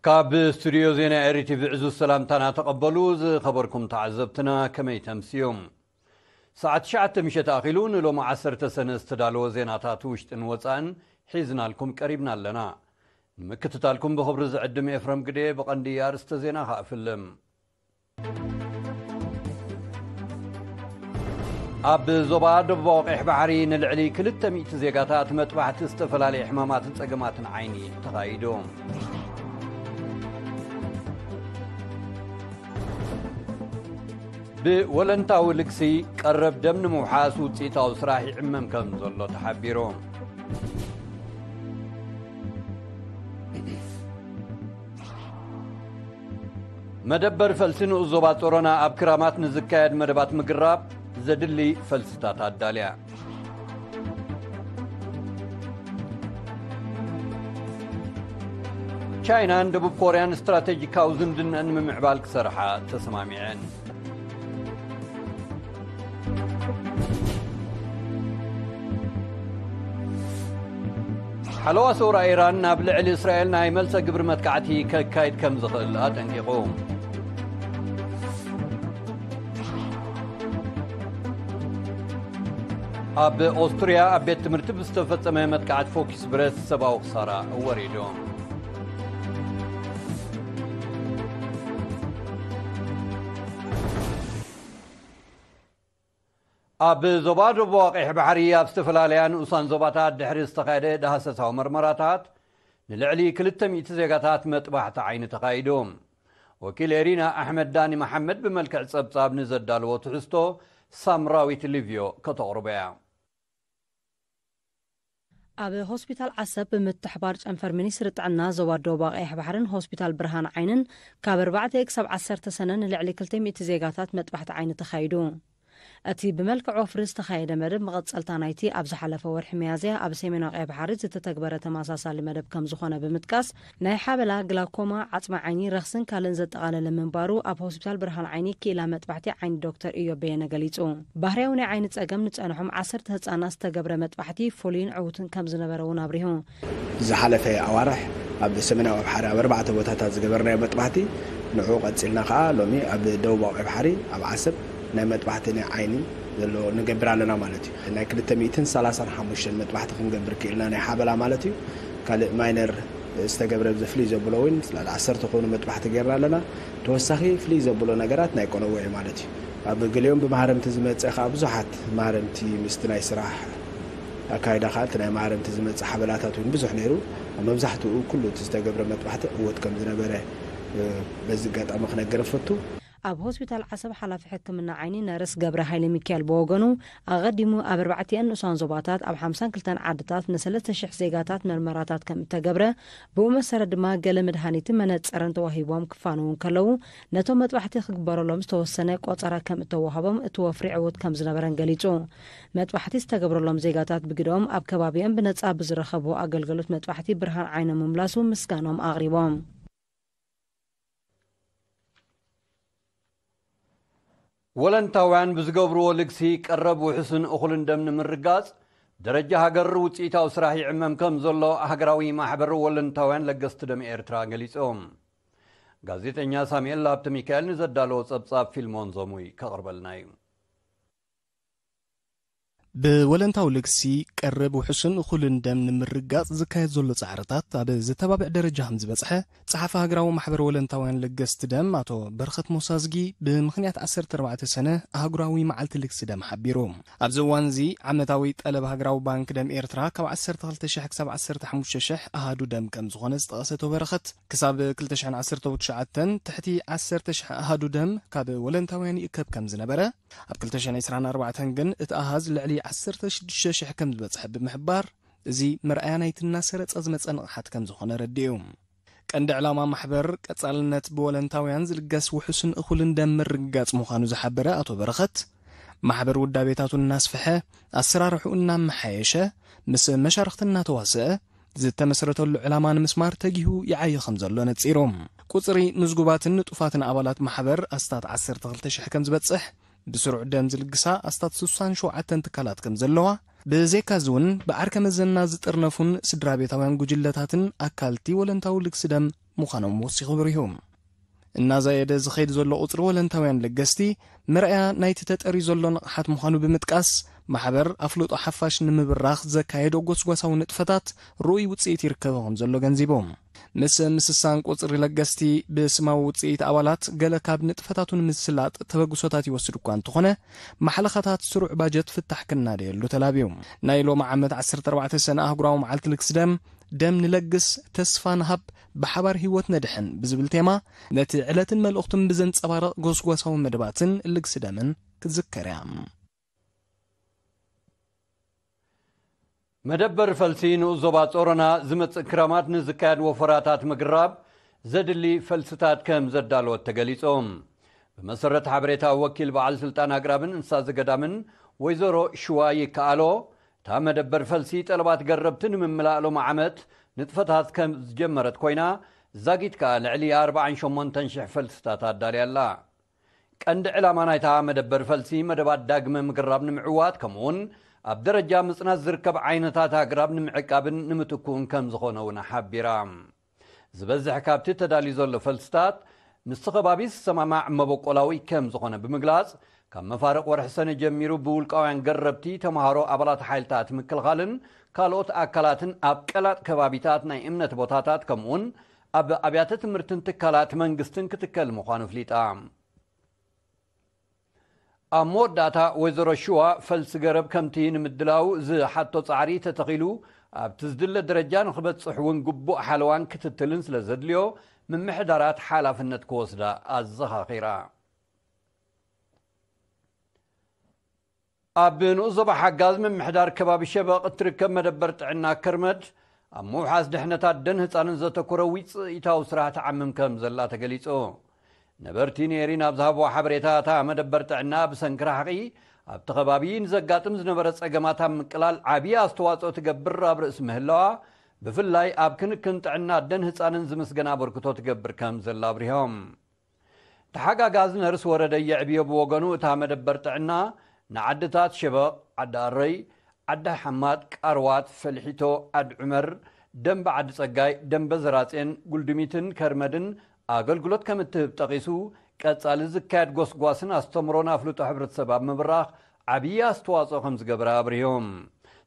ካብ ስቱድዮ ዜና ኤሪቲቪ ዕዙዝ ሰላምታና ተቐበሉ። ዝኸበርኩም ተዓዘብትና፣ ከመይ ተምስዮም? ሰዓት ትሽዓተ ምሸት ኣኺሉ ንሎሚ ዓሰርተ ሰነ ዝተዳለወ ዜናታት ውሽጥን ወጻእን ሒዝናልኩም ቀሪብና ኣለና። ንምክትታልኩም ብኽብሪ ዝዕድም ኤፍረም ግዴ። ብቐንዲ ኣርእስተ ዜና ከኣ እፍልም። ኣብ ዞባ ደቡባዊ ቀይሕ ባሕሪ ንልዕሊ ክልተ ሚእቲ ዜጋታት መጥባሕቲ ዝተፈላለየ ሕማማትን ጸገማትን ዓይኒ ተኻይዱ። ብወለንታዊ ልግሲ ቀረብ ደም ንምውሓስ ውጽኢታዊ ስራሕ ይዕመም ከም ዘሎ ተሓቢሩ። መደበር ፈልሲ ንኡስ ዞባ ጾሮና ኣብ ክራማት ንዝካየድ መደባት ምግራብ ዘድሊ ፈልስታት ኣዳልያ። ቻይናን ደቡብ ኮርያን ስትራቴጂካዊ ዝምድናን ንምምዕባል ክሰርሓ ተሰማሚዐን። ሓለዋ ሰውራ ኢራን ናብ ልዕሊ እስራኤል ናይ መልሰ ግብሪ መጥቃዕቲ ከካይድ ከም ዝኽእል ኣጠንቂቑ። ኣብ ኦስትርያ ኣብ ቤት ትምህርቲ ብዝተፈጸመ መጥቃዕቲ ፎኪስ ብረት ሰብኣዊ ክሳራ ወሪዱ። ኣብ ዞባ ደቡብ ቀይሕ ባሕሪ ኣብ ዝተፈላለያ ንኡሳን ዞባታት ድሕሪ ዝተኻየደ ዳህሰሳዊ መርመራታት ንልዕሊ ክልተ ሚእቲ ዜጋታት መጥባሕቲ ዓይኒ ተኻይዱ። ወኪል ኤሪና ኣሕመድ ዳኒ መሓመድ ብመልክዕ ጸብጻብ ንዘዳለዎ ትሕዝቶ ሳምራዊት ሊቭዮ ከተቕርቦ እያ። ኣብ ሆስፒታል ዓሰብ ብምትሕባር ጨንፈር ሚኒስትሪ ጥዕና ዞባ ደቡብ ቀይሕ ባሕርን ሆስፒታል ብርሃን ዓይንን ካብ ኣርባዕተ ክሳብ ዓሰርተ ሰነ ንልዕሊ ክልተ ሚእቲ ዜጋታት መጥባሕቲ ዓይኒ ተኻይዱ። እቲ ብመልክዕ ወፍሪ ዝተኻየደ መደብ መቐጸልታ ናይቲ ኣብ ዝሓለፈ ወርሒ ሚያዝያ ኣብ ሰሜናዊ ቀይሕ ባሕሪ ዝተተግበረ ተመሳሳሊ መደብ ከም ዝኾነ ብምጥቃስ፣ ናይ ሓበላ፣ ግላኮማ፣ ዓጽሚ ዓይኒ፣ ረኽስን ካልእን ዘጠቓለለ ምንባሩ ኣብ ሆስፒታል ብርሃን ዓይኒ ክኢላ መጥባሕቲ ዓይኒ ዶክተር ኢዮብ በየነ ገሊጹ። ባህርያዊ ናይ ዓይኒ ጸገም ንጸንሖም ዓሰርተ ህጻናት ዝተገብረ መጥባሕቲ ፍሉይን ዕዉትን ከም ዝነበረ እውን ኣብሪሁ። ዝሓለፈ ኣዋርሕ ኣብ ሰሜናዊ ባሕሪ ኣብ ኣርባዕተ ቦታታት ዝገበርናዮ መጥባሕቲ፣ ንዕኡ ቀጺልና ከኣ ሎሚ ኣብ ደቡባዊ ባሕሪ ኣብ ዓሰብ ናይ መጥባሕቲ ናይ ዓይኒ ዘሎ ንገብር ኣለና ማለት እዩ። ናይ ክልተ ሚእትን ሰላሳን ሓሙሽተን መጥባሕቲ ክንገብር ክኢልና፣ ናይ ሓበላ ማለት እዩ። ካልእ ማይነር ዝተገብረ ፍልይ ዘብሎ እውን፣ ጽላል ዓሰርተ ክኾኑ መጥባሕቲ ጌርና ኣለና። ተወሳኺ ፍልይ ዘብሎ ነገራት ናይ ቆነዎ እዩ ማለት እዩ። ኣብ ገሊኦም ብማህረምቲ ዝመጽእ ከኣ ብዙሓት ማህረምቲ ምስቲ ናይ ስራሕ ኣካይዳ ከኣ እቲ ናይ ማህረምቲ ዝመጽእ ሓበላታት እውን ብዙሕ ነይሩ። ኣብ መብዛሕትኡ ኩሉ እቲ ዝተገብረ መጥባሕቲ ዕወት ከም ዝነበረ፣ እ፣ በዚ ኣጋጣሚ ክነገር እፈቱ። ኣብ ሆስፒታል ዓሰብ ሓላፊ ሕክምና ዓይኒ ነርስ ገብረ ሃይለ ሚካኤል ብወገኑ፣ ኣቐዲሙ ኣብ ኣርባዕቲኣን ንኡሳን ዞባታት ኣብ ሓምሳን ክልተን ዓድታት ንሰለስተ ሽሕ ዜጋታት መርመራታት ከም እተገብረ፣ ብኡ መሰረት ድማ ገለ መድሃኒትን መነጸርን ተዋሂቦም ክፋነዉ እንከለዉ፣ ነቶም መጥባሕቲ ክግበረሎም ዝተወሰነ ቆጸራ ከም እተዋህቦም እቲ ወፍሪ ዕዉት ከም ዝነበረን ገሊጹ። መጥባሕቲ ዝተገብረሎም ዜጋታት ብግደኦም ኣብ ከባቢኦም ብነጻ ብዝረኸብዎ ኣገልግሎት መጥባሕቲ ብርሃን ዓይኖም ምምላሱ ምስጋኖም ኣቕሪቦም። ወለንታውያን ብዝገብርዎ ልግሲ ቀረብ ውሑስን እኹልን ደም ንምርጋጽ፣ ደረጃ ሃገር ውጽኢታዊ ስራሕ ይዕመም ከም ዘሎ ሃገራዊ ማሕበር ወለንታውያን ለገስቲ ደም ኤርትራ ገሊጾም። ጋዜጠኛ ሳሙኤል ሃብተ ሚካኤል ንዘዳለዎ ጸብጻብ ፊልሞን ዞሙይ ከቕርበልና እዩ። ብወለንታዊ ልግሲ ቀረብ ውሑስን እኹልን ደም ንምርጋጽ ዝካየድ ዘሎ ጻዕርታት ኣብ ዘተባብዕ ደረጃ ከም ዝበጽሐ ጸሓፊ ሃገራዊ ማሕበር ወለንታውያን ለገስቲ ደም ኣቶ በረኸት ሞሳዝጊ ብምኽንያት ዓሰርተ ኣርባዕተ ሰነ ኣህጉራዊ መዓልቲ ልግሲ ደም ሓቢሩ። ኣብዚ እዋንዚ ዓመታዊ ጠለብ ሃገራዊ ባንክ ደም ኤርትራ ካብ ዓሰርተ ክልተ ሽሕ ክሳብ ዓሰርተ ሓሙሽተ ሽሕ ኣሃዱ ደም ከም ዝኾነ ዝጠቐሰ ኣቶ በረኸት፣ ክሳብ ክልተ ሽሕን ዓሰርተ ትሽዓተን ትሕቲ ዓሰርተ ሽሕ ኣሃዱ ደም ካብ ወለንታውያን ይእከብ ከም ዝነበረ፣ ኣብ ክልተ ሽሕን ዕስራን ኣርባዕተን ግን እቲ ኣሃዝ ልዕሊ ዓሰርተ ሽዱሽተ ሽሕ ከም ዝበጽሐ ብምሕባር፣ እዚ መርኣያ ናይቲ እናሰረጸ ዝመጸ ንቕሓት ከም ዝኾነ ረዲኡ። ቀንዲ ዕላማ ማሕበር ቀጻልነት ብወለንታውያን ዝልገስ ውሑስን እኹልን ደም ምርግጋጽ ምዃኑ ዝሓበረ ኣቶ በረኸት፣ ማሕበር ውዳቤታቱ እናስፍሐ፣ ኣሰራርሕኡ እናመሓየሸ፣ ምስ መሻርኽቲ እናተዋስአ፣ ዝተመስረተሉ ዕላማ ንምስማር ተጊሁ ይዓዪ ከም ዘሎ ነጺሩ። ቁጽሪ ምዝጉባትን ንጡፋትን ኣባላት ማሕበር ኣስታት ዓሰርተ ክልተ ሽሕ ከም ዝበጽሕ፣ ብስሩዕ ደም ዝልግሳ ኣስታት ስሳን ሸውዓተን ትካላት ከም ዘለዋ፣ ብዘይካዚ እውን ብዓርከ መዘና ዝጥርነፉን ስድራ ቤታውያን ጉጅለታትን ኣካልቲ ወለንታዊ ልግሲ ደም ምዃኖም ወሲኹ ኣብሪሁ። እናዛየደ ዝኸይድ ዘሎ ቁጽሪ ወለንታውያን ለገስቲ መርኣያ ናይቲ ተጠርዩ ዘሎ ንቕሓት ምዃኑ ብምጥቃስ፣ ማሕበር ኣፍልጦ ሓፋሽ ንምብራኽ ዘካየዶ ጎስጓሳዊ ንጥፈታት ርኡይ ውጽኢት ይርከቦ ከም ዘሎ ገንዚቡ። ምስ ምስሳን ቁጽሪ ለገስቲ ብስማዊ ውጽኢት ኣባላት ገለ ካብ ንጥፈታቱ ንምስላጥ ተበግሶታት ይወስድ እኳ እንተኾነ፣ ማሕለኻታት ስሩዕ ባጀት ፍታሕ ክናደየሉ ተላብዩ። ናይ ሎሚ ዓመት ዓሰርተ ኣርባዕተ ሰነ ኣህጉራዊ መዓልቲ ልግሲ ደም፣ ደም ንለግስ፣ ተስፋ ንሃብ፣ ብሓባር ህይወት ነድሕን ብዝብል ቴማ፣ ነቲ ዕለትን መልእኽቱን ብዘንጸባርቕ ጎስጓሳዊ መደባትን ልግሲ ደምን ክትዝከር እያ። መደበር ፈልሲ ንኡስ ዞባ ጾሮና ዝመጽእ ክረማት ንዝካየድ ወፈራታት ምግራብ ዘድሊ ፈልስታት ከም ዘዳለወት ተገሊጹ። ብመሰረት ሓበሬታ ወኪል በዓል ስልጣን ኣግራብን እንስሳ ዘገዳምን ወይዘሮ ሽዋ ይከኣሎ፣ እታ መደበር ፈልሲ ጠለባት ገረብቲ ንምምላእ ሎም ዓመት ንጥፈታት ከም ዝጀመረት ኮይና፣ ዛጊት ከኣ ልዕሊ ኣርባዓን ሸሞንተን ሽሕ ፈልስታት ኣዳልያ ኣላ። ቀንዲ ዕላማ ናይታ መደበር ፈልሲ መደባት ዳግመ ምግራብ ንምዕዋት፣ ከምኡውን ኣብ ደረጃ ምጽናት ዝርከብ ዓይነታት ኣግራብ ንምዕቃብን ንምትኩእን ከም ዝኾነ እውን ሓቢራ። ዝበዝሕ ካብቲ ተዳልዩ ዘሎ ፈልስታት ምስቲ ከባቢ ዝሰማማዕ መበቆላዊ ከም ዝኾነ ብምግላጽ፣ ካብ መፋርቕ ወርሒ ሰነ ጀሚሩ ብውልቃውያን ገረብቲ፣ ተምሃሮ፣ ኣባላት ሓይልታት ምክልኻልን ካልኦት ኣካላትን ኣብ ቀላጥ ከባቢታት ናይ እምነት ቦታታት ከምኡውን ኣብ ኣብያተ ትምህርትን ትካላት መንግስትን ክትከል ምዃኑ ኣፍሊጣ። ኣብ መወዳእታ ወይዘሮ ሽዋ ፈልሲ ገረብ ከምቲ ንምድላው ዝሓቶ ጻዕሪ ተተኺሉ ኣብቲ ዝድለ ደረጃ ንኽበጽሕ እውን ግቡእ ሓለዋን ክትትልን ስለ ዘድልዮ ምምሕዳራት ሓላፍነት ክወስዳ ኣዘኻኺራ። ኣብ ንኡስ ዞባ ሓጋዝ ምምሕዳር ከባቢ ሸበቕ እትርከብ መደበር ጥዕና ከርመድ ኣብ ምውሓስ ድሕነት ኣደን ህጻንን ዘተኮረ ውጽኢታዊ ስራሕ ትዓምም ከም ዘላ ተገሊጹ። ነበርቲ ንኤሪና ኣብ ዝሃብዎ ሓበሬታ፣ እታ መደበር ጥዕና ብሰንኪ ራሕቒ ኣብቲ ከባቢ ንዘጋጥም ዝነበረ ጸገማት ኣብ ምቅላል ዓብዪ ኣስተዋጽኦ ትገብር ኣብ ርእሲ ምህላዋ፣ ብፍላይ ኣብ ክንክን ጥዕና ኣደን ህጻንን ዝምስገን ኣበርክቶ ትገብር ከም ዘላ ኣብሪሆም። ተሓጋጋዝ ነርስ ወረደ የዕብዮ ብወገኑ፣ እታ መደበር ጥዕና ንዓድታት ሸበቕ፣ ዓዲ ኣረይ፣ ዓዲ ሓማት፣ ቃርዋት፣ ፈልሒቶ፣ ዓድ ዑመር፣ ደንበ ዓዲ ጸጋይ፣ ደንበ ዘራጼን ጉልድሚትን ከርመድን ኣገልግሎት ከም እትህብ ጠቒሱ፣ ቀጻሊ ዝካየድ ጎስጓስን ኣስተምሮን ኣፍልጦ ሕብረተሰብ ኣብ ምብራኽ ዓብዪ ኣስተዋጽኦ ከም ዝገበረ ኣብሪሆም።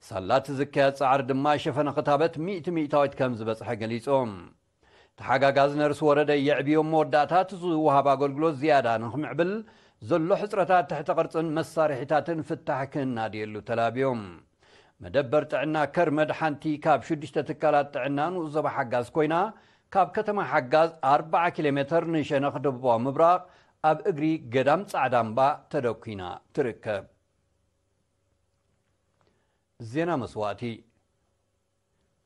ሳላቲ ዝካየድ ጻዕሪ ድማ ሸፈነ ክታበት ሚእቲ ሚእታዊት ከም ዝበጽሐ ገሊጾም። ተሓጋጋዝ ነርስ ወረደ የዕብዮም መወዳእታ እቲ ዝወሃብ ኣገልግሎት ዝያዳ ንኽምዕብል ዘሎ ሕጽረታት ትሕተ ቅርጽን መሳርሒታትን ፍታሕ ክናድየሉ ተላብዮም። መደበር ጥዕና ከርመድ ሓንቲ ካብ ሽዱሽተ ትካላት ጥዕና ንኡስ ዞባ ሓጋዝ ኮይና፣ ካብ ከተማ ሓጋዝ ኣርባዓ ኪሎ ሜተር ንሸነኽ ደቡባዊ ምብራቕ ኣብ እግሪ ገዳም ጻዕዳ እምባ ተደኲና ትርከብ። ዜና መስዋእቲ።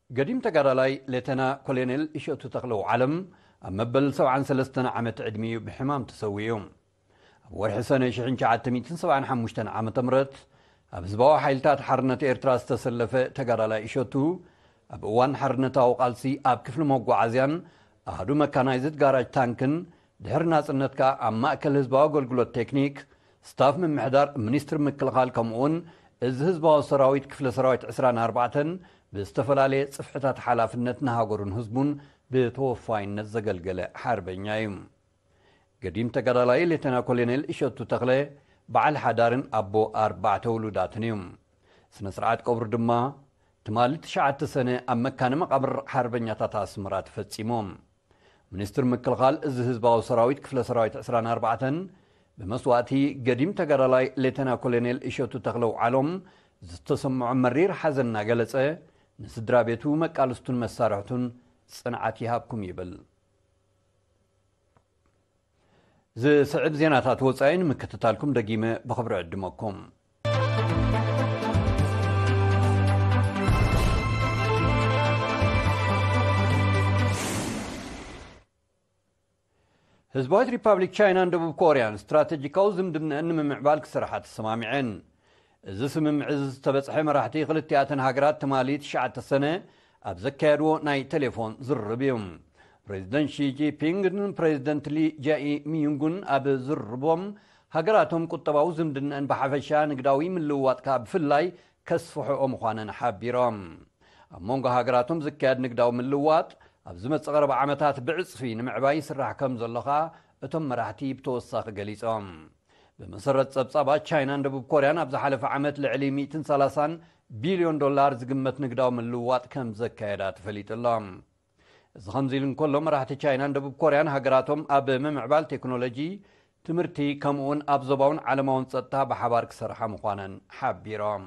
ገዲም ተጋዳላይ ሌተና ኮሎኔል እሸቱ ተኽለ ውዓለም ኣብ መበል ሰብዓን ሰለስተን ዓመት ዕድሚኡ ብሕማም ተሰዊኡ። ኣብ ወርሒ ሰነ ሽሕን ትሽዓተ ሚእትን ሰብዓን ሓሙሽተን ዓመተ ምህረት ኣብ ህዝባዊ ሓይልታት ሓርነት ኤርትራ ዝተሰለፈ ተጋዳላይ እሸቱ፣ ኣብ እዋን ሓርነታዊ ቃልሲ ኣብ ክፍሊ መጓዓዝያን ኣሃዱ መካናይዝድ ጋራጅ ታንክን፣ ድሕሪ ናጽነት ከኣ ኣብ ማእከል ህዝባዊ ኣገልግሎት ቴክኒክ፣ ስታፍ ምምሕዳር፣ ሚኒስትሪ ምክልኻል፣ ከምኡውን እዚ ህዝባዊ ሰራዊት ክፍለ ሰራዊት ዕስራን ኣርባዕተን ብዝተፈላለየ ጽፍሕታት ሓላፍነት ንሃገሩን ህዝቡን ብተወፋይነት ዘገልገለ ሓርበኛ እዩ። ገዲም ተጋዳላይ ሌተና ኮሎኔል እሸቱ ተኽለ በዓል ሓዳርን ኣቦ ኣርባዕተ ውሉዳትን እዩ። ስነ ስርዓት ቀብሩ ድማ ትማሊ ትሽዓተ ሰነ ኣብ መካነ መቓብር ሓርበኛታት ኣስመራ ተፈጺሙ። ሚኒስትር ምክልኻል እዚ ህዝባዊ ሰራዊት ክፍለ ሰራዊት ዕስራን ኣርባዕተን ብመስዋእቲ ገዲም ተጋዳላይ ሌተና ኮሎኔል እሸቱ ተኽለ ውዓሎም ዝተሰምዖ መሪር ሓዘን እናገለጸ፣ ንስድራ ቤቱ፣ መቃልስቱን መሳርሕቱን ጽንዓት ይሃብኩም ይብል። ዝስዕብ ዜናታት ወጻኢ ንምክትታልኩም ደጊመ ብኽብሪ ዕድመኩም። ህዝባዊት ሪፓብሊክ ቻይናን ደቡብ ኮርያን ስትራተጂካዊ ዝምድነአን ንምምዕባል ክሰርሓ ተሰማሚዐን። እዚ ስምምዕ እዚ ዝተበጽሐ መራሕቲ ክልቲኣተን ሃገራት ትማሊ ትሽዓተ ሰነ ኣብ ዘካየድዎ ናይ ቴሌፎን ዝርርብ እዩ። ፕሬዚደንት ሺ ጂንፒንግን ፕሬዚደንት ሊ ጃኢ ሚዩንጉን ኣብ ዝርርቦም፣ ሃገራቶም ቁጠባዊ ዝምድነአን ብሓፈሻ፣ ንግዳዊ ምልውዋጥ ከኣ ብፍላይ ከስፍሕኦ ምዃነን ሓቢሮም። ኣብ መንጎ ሃገራቶም ዝካየድ ንግዳዊ ምልውዋጥ ኣብ ዝመጽእ ቀረባ ዓመታት ብዕጽፊ ንምዕባይ ይስራሕ ከም ዘሎ ኸኣ እቶም መራሕቲ ብተወሳኺ ገሊጾም። ብመሰረት ጸብጻባት፣ ቻይናን ደቡብ ኮርያን ኣብ ዝሓለፈ ዓመት ልዕሊ ሚእትን ሰላሳን ቢልዮን ዶላር ዝግመት ንግዳዊ ምልውዋጥ ከም ዘካየዳ ተፈሊጡ ኣሎ። እዚ ከምዚ ኢሉ እንከሎ፣ መራሕቲ ቻይናን ደቡብ ኮርያን ሃገራቶም ኣብ ምምዕባል ቴክኖሎጂ፣ ትምህርቲ፣ ከምኡውን ኣብ ዞባውን ዓለማውን ጸጥታ ብሓባር ክሰርሓ ምዃነን ሓቢሮም።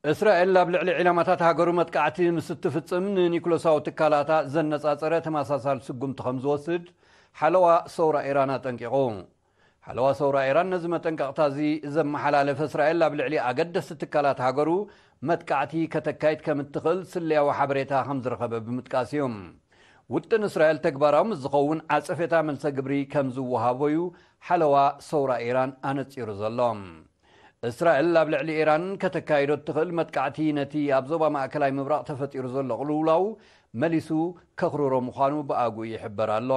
እስራኤል ኣብ ልዕሊ ዒላማታት ሃገሩ መጥቃዕቲ ምስ እትፍጽም፣ ንኒኩለሳዊ ትካላታ ዘነጻጸረ ተመሳሳሊ ስጉምቲ ከም ዝወስድ ሓለዋ ሰውራ ኢራን ኣጠንቂቑ። ሓለዋ ሰውራ ኢራን ነዚ መጠንቀቕታ እዚ ዘመሓላለፈ፣ እስራኤል ኣብ ልዕሊ ኣገደስቲ ትካላት ሃገሩ መጥቃዕቲ ከተካይድ ከም እትኽእል ስለያዊ ሓበሬታ ከም ዝረኸበ ብምጥቃስ እዩ። ውጥን እስራኤል ተግባራዊ ምስ ዝኸውን፣ ዓጸፌታ መልሰ ግብሪ ከም ዝወሃቦ እዩ ሓለዋ ሰውራ ኢራን ኣነጺሩ ዘሎ። እስራኤል ኣብ ልዕሊ ኢራን ከተካይዶ እትኽእል መጥቃዕቲ፣ ነቲ ኣብ ዞባ ማእከላይ ምብራቕ ተፈጢሩ ዘሎ ቅልውላው መሊሱ ከኽርሮ ምዃኑ ብኣግኡ ይሕበር ኣሎ።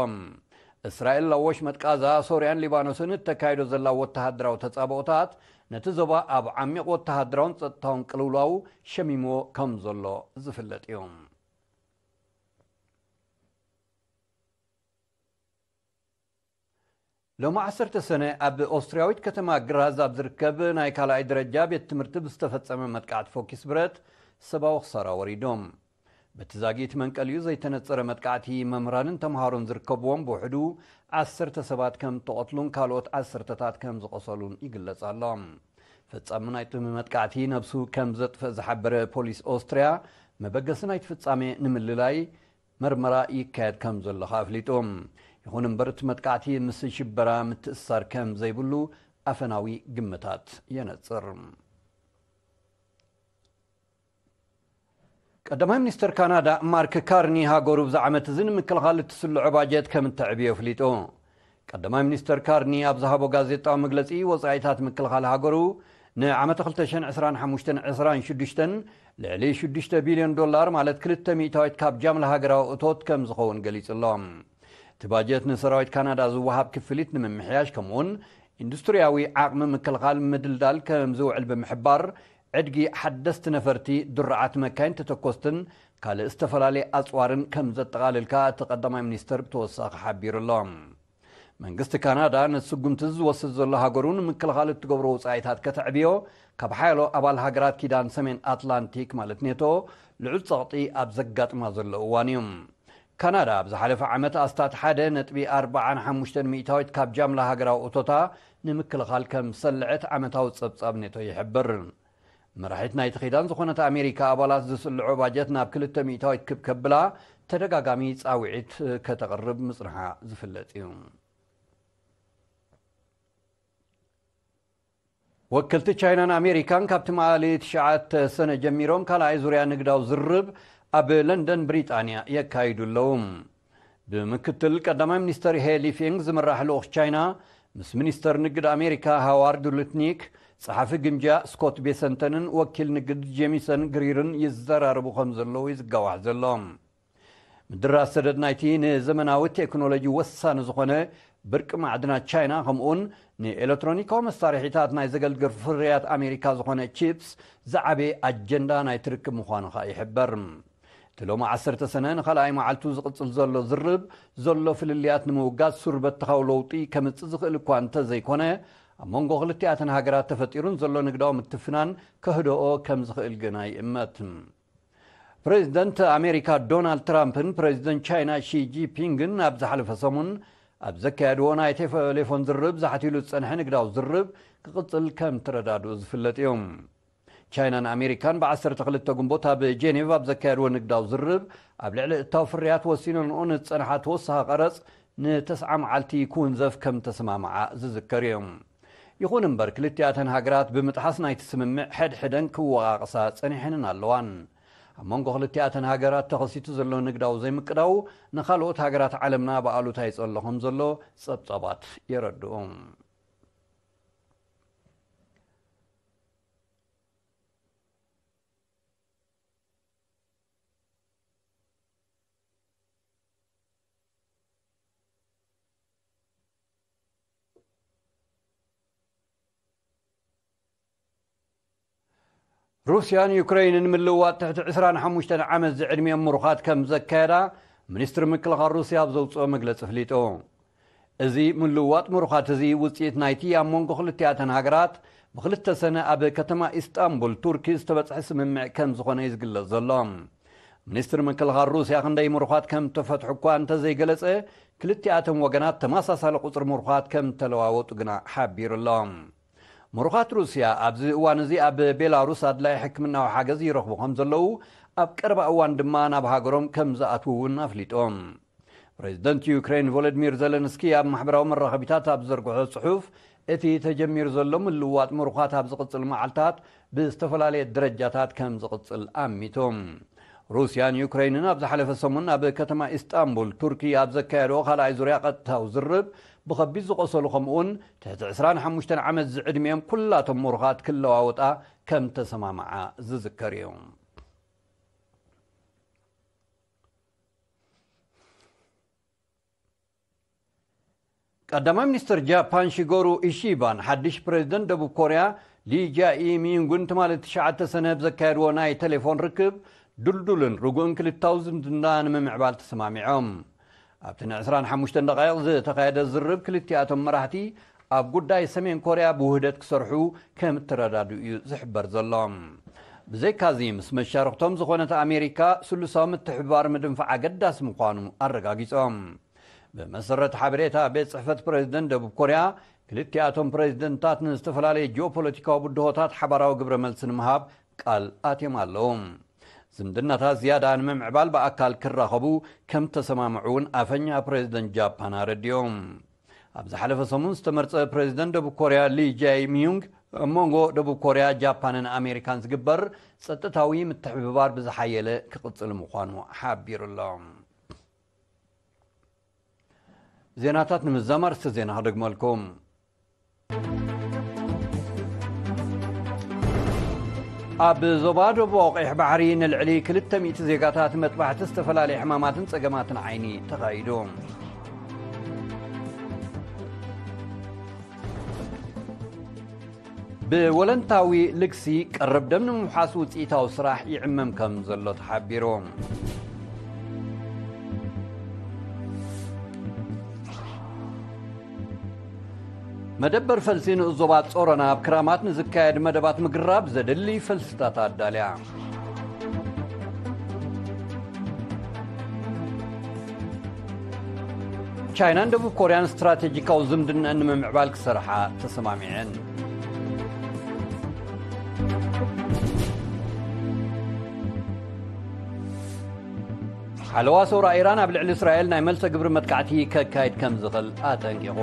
እስራኤል ኣብ ወሽመጥ ቃዛ፣ ሶርያን ሊባኖስን እተካይዶ ዘላ ወተሃደራዊ ተጻብኦታት፣ ነቲ ዞባ ኣብ ዓሚቕ ወተሃደራውን ጸጥታውን ቅልውላው ሸሚምዎ ከም ዘሎ ዝፍለጥ እዩ። ሎሚ ዓሰርተ ሰነ፣ ኣብ ኦስትርያዊት ከተማ ግራዝ ኣብ ዝርከብ ናይ ካልኣይ ደረጃ ቤት ትምህርቲ ብዝተፈጸመ መጥቃዕቲ ፎኪስ ብረት፣ ሰብኣዊ ክሳራ ወሪዱ። በቲ ዛጊት መንቀሊኡ ዘይተነጸረ መጥቃዕቲ፣ መምህራንን ተምሃሮን ዝርከብዎም ብውሕዱ ዓሰርተ ሰባት ከም እተቐትሉን ካልኦት ዓሰርተታት ከም ዝቖሰሉን ይግለጽ ኣሎ። ፈጻሚ ናይቲ መጥቃዕቲ ነብሱ ከም ዘጥፍእ ዝሓበረ ፖሊስ ኦስትርያ፣ መበገሲ ናይቲ ፍጻሜ ንምልላይ መርመራ ይካየድ ከም ዘሎ ከኣ ኣፍሊጡ። ይኹን እምበር፣ እቲ መጥቃዕቲ ምስ ሽበራ ምትእስሳር ከም ዘይብሉ ኣፈናዊ ግምታት የነጽር። ቀዳማይ ሚኒስተር ካናዳ ማርክ ካርኒ፣ ሃገሩ ብዚ ዓመት እዚ ንምክልኻል እትስልዖ ባጀት ከም እተዕብዮ ኣፍሊጡ። ቀዳማይ ሚኒስተር ካርኒ ኣብ ዝሃቦ ጋዜጣዊ መግለጺ፣ ወጻኢታት ምክልኻል ሃገሩ ንዓመተ ክልተ ሽሕን ዕስራን ሓሙሽተን ዕስራን ሽዱሽተን ልዕሊ ሽዱሽተ ቢልዮን ዶላር፣ ማለት ክልተ ሚእታዊት ካብ ጃምላ ሃገራዊ እቶት ከም ዝኸውን ገሊጹ ኣሎ። እቲ ባጀት ንሰራዊት ካናዳ ዝወሃብ ክፍሊት ንምምሕያሽ፣ ከምኡውን ኢንዱስትርያዊ ዓቕሚ ምክልኻል ምድልዳል ከም ዝውዕል ብምሕባር፣ ዕድጊ ሓደስቲ ነፈርቲ፣ ድሩዓት መካይን ተተኮስትን ካልእ ዝተፈላለየ ኣጽዋርን ከም ዘጠቓልል ከኣ እቲ ቀዳማይ ሚኒስተር ብተወሳኺ ሓቢሩ ኣሎ። መንግስቲ ካናዳ ነቲ ስጉምቲ እዚ ዝወስድ ዘሎ፣ ሃገሩ ንምክልኻል እትገብሮ ወጻኢታት ከተዕብዮ፣ ካብ ሓያሎ ኣባል ሃገራት ኪዳን ሰሜን ኣትላንቲክ፣ ማለት ኔቶ፣ ልዑል ጸቕጢ ኣብ ዘጋጥማ ዘሎ እዋን እዩ። ካናዳ ኣብ ዝሓለፈ ዓመት ኣስታት ሓደ ነጥቢ ኣርባዓን ሓሙሽተን ሚእታዊት ካብ ጃምላ ሃገራዊ እቶታ ንምክልኻል ከም ዝሰልዐት ዓመታዊ ጸብጻብ ኔቶ ይሕብር። መራሒት ናይቲ ኪዳን ዝኾነት ኣሜሪካ፣ ኣባላት ዝስልዖ ባጀት ናብ ክልተ ሚእታዊት ክብ ከብላ ተደጋጋሚ ጻውዒት ከተቕርብ ምጽንሓ ዝፍለጥ እዩ። ወከልቲ ቻይናን ኣሜሪካን ካብ ትማሊ ትሽዓተ ሰነ ጀሚሮም ካልኣይ ዙርያ ንግዳዊ ዝርርብ ኣብ ለንደን ብሪጣንያ የካይዱ ኣለዉ። ብምክትል ቀዳማይ ሚኒስተር ሄ ሊፌንግ ዝምራሕ ልኡኽ ቻይና ምስ ሚኒስተር ንግድ ኣሜሪካ ሃዋርድ ሉትኒክ፣ ጸሓፊ ግምጃ ስኮት ቤሰንተንን ወኪል ንግድ ጄሚሰን ግሪርን ይዘራረቡ ከም ዘለዉ እዩ ዝጋዋሕ ዘሎ። ምድራት ሰደድ ናይቲ ንዘመናዊ ቴክኖሎጂ ወሳኒ ዝኾነ ብርቂ ማዕድናት ቻይና፣ ከምኡውን ንኤሌክትሮኒካዊ መሳርሒታት ናይ ዘገልግል ፍርያት ኣሜሪካ ዝኾነ ቺፕስ ዝዓበየ ኣጀንዳ ናይቲ ርክብ ምዃኑ ኸኣ ይሕበር። እቲ ሎሚ ዓሰርተ ሰነ ንኻልኣይ መዓልቱ ዝቕጽል ዘሎ ዝርብ፣ ዘሎ ፍልልያት ንምውጋድ ሱር በተኻዊ ለውጢ ከምጽእ ዝኽእል እኳ እንተዘይኮነ፣ ኣብ መንጎ ክልቲኣተን ሃገራት ተፈጢሩን ዘሎ ንግዳዊ ምትፍናን ከህድኦ ከም ዝኽእል ግና ይእመት። ፕሬዚደንት ኣሜሪካ ዶናልድ ትራምፕን ፕሬዚደንት ቻይና ሺ ጂንፒንግን ኣብ ዝሓለፈ ሰሙን ኣብ ዘካየድዎ ናይ ቴሌፎን ዝርብ፣ ዛሕቲሉ ዝጸንሐ ንግዳዊ ዝርብ ክቕጽል ከም ተረዳድኡ ዝፍለጥ እዩ። ቻይናን ኣሜሪካን ብ ዓሰርተ ክልተ ግንቦት ኣብ ጄኔቭ ኣብ ዘካየድዎ ንግዳዊ ዝርብ፣ ኣብ ልዕሊ እታው ፍርያት ወሲነንኦ ንዝጸንሓ ተወሳኺ ቀረጽ ንተስዓ መዓልቲ ክውንዘፍ ከም ተሰማምዓ ዝዝከር እዩ። ይኹን እምበር፣ ክልቲኣተን ሃገራት ብምጥሓስ ናይቲ ስምምዕ ሕድሕደን ክወቓቐሳ ጸኒሐንን ኣለዋን። ኣብ መንጎ ክልቲኣተን ሃገራት ተኸሲቱ ዘሎ ንግዳዊ ዘይምቅዳው፣ ንኻልኦት ሃገራት ዓለምና ብኣሉታ ይጸሎ ከም ዘሎ ጸብጻባት የረድኡ። ሩስያን ዩክረይንን ምልውዋጥ ትሕቲ ዕስራን ሓሙሽተን ዓመት ዝዕድሚኦም ምሩኻት ከም ዘካየዳ ሚኒስትሪ ምክልኻል ሩስያ ኣብ ዘውፅኦ መግለፂ ኣፍሊጡ። እዚ ምልውዋጥ ምሩኻት እዚ ውፅኢት ናይቲ ኣብ መንጎ ክልቲኣተን ሃገራት ብክልተ ሰነ ኣብ ከተማ ኢስጣንቡል ቱርኪ ዝተበፅሐ ስምምዕ ከም ዝኾነ እዩ ዝግለጽ ዘሎ። ሚኒስትሪ ምክልኻል ሩስያ ክንደይ ምሩኻት ከም ተፈትሑ እኳ እንተዘይገለጸ፣ ክልቲኣቶም ወገናት ተመሳሳሊ ቁጽሪ ምሩኻት ከም ተለዋወጡ ግና ሓቢሩ ኣሎ። ምሩኻት ሩስያ ኣብዚ እዋን እዚ ኣብ ቤላሩስ ኣድላይ ሕክምናዊ ሓገዝ ይረኽቡ ከም ዘለዉ፣ ኣብ ቀረባ እዋን ድማ ናብ ሃገሮም ከም ዝኣትዉ እውን ኣፍሊጦም። ፕሬዚደንት ዩክሬን ቮሎዲሚር ዘለንስኪ ኣብ ማሕበራዊ መራኸቢታት ኣብ ዘርግሖ ጽሑፍ፣ እቲ ተጀሚሩ ዘሎ ምልውዋጥ ምሩኻት ኣብ ዝቕጽል መዓልታት ብዝተፈላለየ ደረጃታት ከም ዝቕጽል ኣሚቶም። ሩስያን ዩክሬንን ኣብ ዝሓለፈ ሰሙን ኣብ ከተማ ኢስጣንቡል ቱርኪ ኣብ ዘካየድኦ ካልኣይ ዙርያ ቀጥታዊ ዝርብ፣ ብኸቢድ ዝቖሰሉ ከምኡውን ትሕቲ ዕስራን ሓሙሽተን ዓመት ዝዕድሚኦም ኩላቶም ምሩኻት ክለዋወጣ ከም ተሰማምዓ ዝዝከር እዩ። ቀዳማይ ሚኒስትር ጃፓን ሺጎሩ ኢሺባን ሓድሽ ፕሬዚደንት ደቡብ ኮርያ ሊ ጃኢ ሚዩንጉን ትማሊ ትሽዓተ ሰነ ኣብ ዘካየድዎ ናይ ቴሌፎን ርክብ፣ ድልዱልን ርጉእን ክልታዊ ዝምድና ንምምዕባል ተሰማሚዖም። ኣብቲ ንዕስራን ሓሙሽተን ደቃይቕ ዝተኻየደ ዝርብ፣ ክልቲኣቶም መራሕቲ ኣብ ጉዳይ ሰሜን ኮርያ ብውህደት ክሰርሑ ከም እተረዳድኡ እዩ ዝሕበር ዘሎ። ብዘይካዚ፣ ምስ መሻርኽቶም ዝኾነት ኣሜሪካ ስሉሳዊ ምትሕብባር ምድንፋዕ ኣገዳሲ ምዃኑ ኣረጋጊጾም። ብመሰረት ሓበሬታ ቤት ጽሕፈት ፕሬዚደንት ደቡብ ኮርያ፣ ክልቲኣቶም ፕሬዚደንታት ንዝተፈላለየ ጂኦፖለቲካዊ ብድሆታት ሓባራዊ ግብረ መልሲ ንምሃብ ቃል ኣትዮም ኣለዉ። ዝምድናታት ዝያዳ ንምምዕባል ብኣካል ክራኸቡ ከም ተሰማምዑ እውን ኣፈኛ ፕሬዚደንት ጃፓን ኣረዲኦም። ኣብ ዝሓለፈ ሰሙን ዝተመርጸ ፕሬዚደንት ደቡብ ኮርያ ሊ ጃይ ሚዩንግ፣ ኣብ መንጎ ደቡብ ኮርያ፣ ጃፓንን ኣሜሪካን ዝግበር ጸጥታዊ ምትሕብባር ብዝሓየለ ክቕጽል ምዃኑ ሓቢሩ ኣሎ። ዜናታት ንምዝዛም ኣርእስተ ዜና ክደግመልኩም። ኣብ ዞባ ደቡብ ቀይሕ ባሕሪ ንልዕሊ ክልተ ሚእቲ ዜጋታት መጥባሕቲ ዝተፈላለየ ሕማማትን ጸገማትን ዓይኒ ተኻይዱ። ብወለንታዊ ልግሲ ቀረብ ደም ንምውሓስ ውፅኢታዊ ስራሕ ይዕመም ከም ዘሎ ተሓቢሩ። መደበር ፈልሲ ንኡስ ዞባ ጾሮና ኣብ ክራማት ንዝካየድ መደባት ምግራብ ዘድሊ ፈልስታት ኣዳልያ። ቻይናን ደቡብ ኮርያን ስትራቴጂካዊ ዝምድንአን ንምምዕባል ክሰርሓ ተሰማሚዐን። ሓለዋ ሰውራ ኢራን ኣብ ልዕሊ እስራኤል ናይ መልሰ ግብሪ መጥቃዕቲ ከካይድ ከም ዝኽእል ኣጠንቂቑ።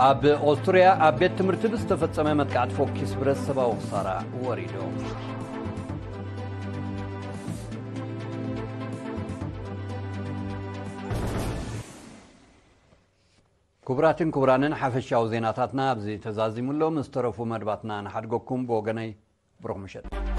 ኣብ ኦስትርያ ኣብ ቤት ትምህርቲ ብዝተፈጸመ መጥቃዕቲ ፎኪስ ብረት ሰብኣዊ ክሳራ ወሪዱ። ክቡራትን ክቡራንን፣ ሓፈሻዊ ዜናታትና ኣብዚ ተዛዚሙ ኣሎ። ምስ ተረፉ መድባትና ንሓድገኩም። ብወገነይ ብሩኽ ምሸት።